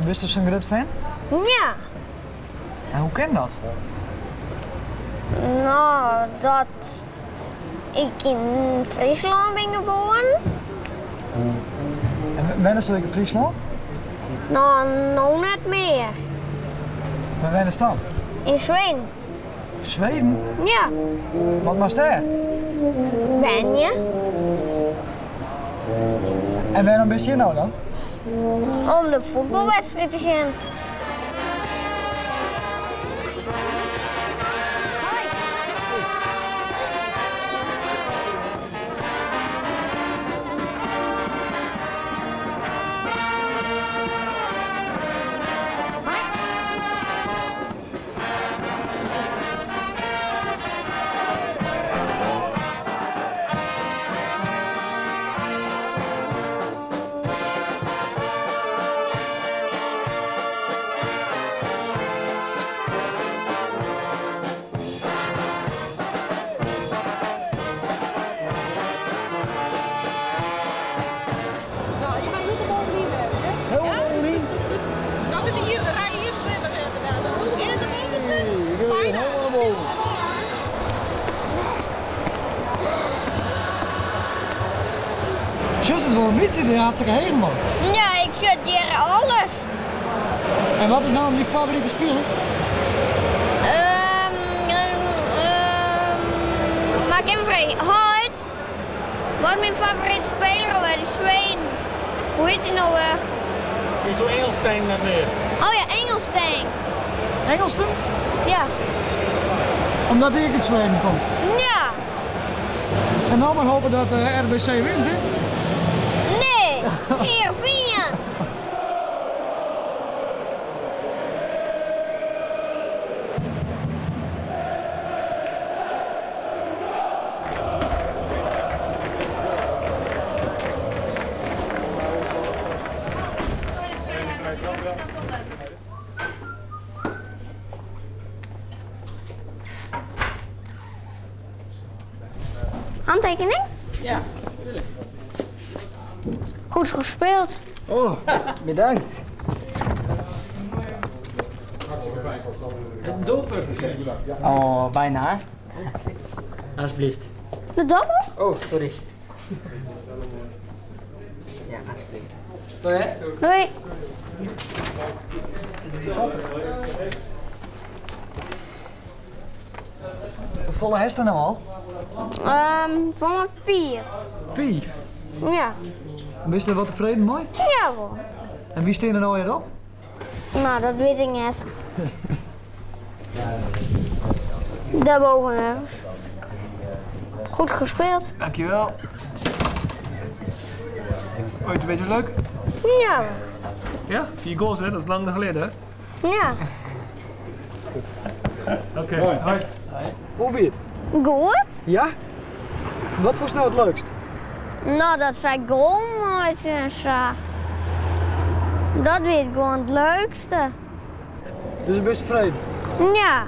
Bist dus sa'n grut fan? Ja. En hoe kin dat? No, dat ik yn Fryslân bin geboren. En wennest ek yn Fryslân? No, no net mear. Wêr wennest dan? Yn Sweden. Sweden? Ja. Wat moatst dêr? Wenje. En wêrom bist hjir no dan? Om de fuotbalwedstriid te sjen. No, je moat hielendal bovenyn wêze, hè? Hielendal bovenyn? Dat is hier, rij 21 inderdaad. In de bovenste? Bijna. Helemaal boven. Sjochst it wol in bytsje, dit is hartstikke heech man. Ja, ik sjoch hjir alles. En wat is no dyn favorite spiler? Um, um, mag ik even vragen? Heit, wat is mijn favoriete speler alweer? De Zweden. Hoe heet hij nou weer? Is door Engelstein net mear? Oh ja, Engelstein. Engelsten? Ja. Omdat hy ek út Sweden komt? Ja. En no mar hope dat de RBC wint, hè? Nee, Heerenveen. Handtekening? Ja, tuurlijk. Goed gespeeld. Oh, bedankt. Een doelpunt gezet. Oh, bijna. Alsjeblieft. De dobbel? Oh, sorry. Ja, alsjeblieft. Doei, hè? Doei. Hoefolle hast der no al? Um, fan fiif. Fiif? Ja. Bist der wat tefreden mei? Ja wol. En wie stean der no hjir op? No, dat wit ik net. Daarboven ergens. Goed gespeeld. Dankjewel. Ooit een beetje leuk? Ja. Ja, vier goals hè, dat is lang geleden hè? Ja. Oké, okay. hoi. Hoe wie it? Goed. Ja? Wat fûnst no it leukst? No, dat sy goal meitsje en sa. Dat wie it gewoan it leukste. Dus bist tefreden? Ja.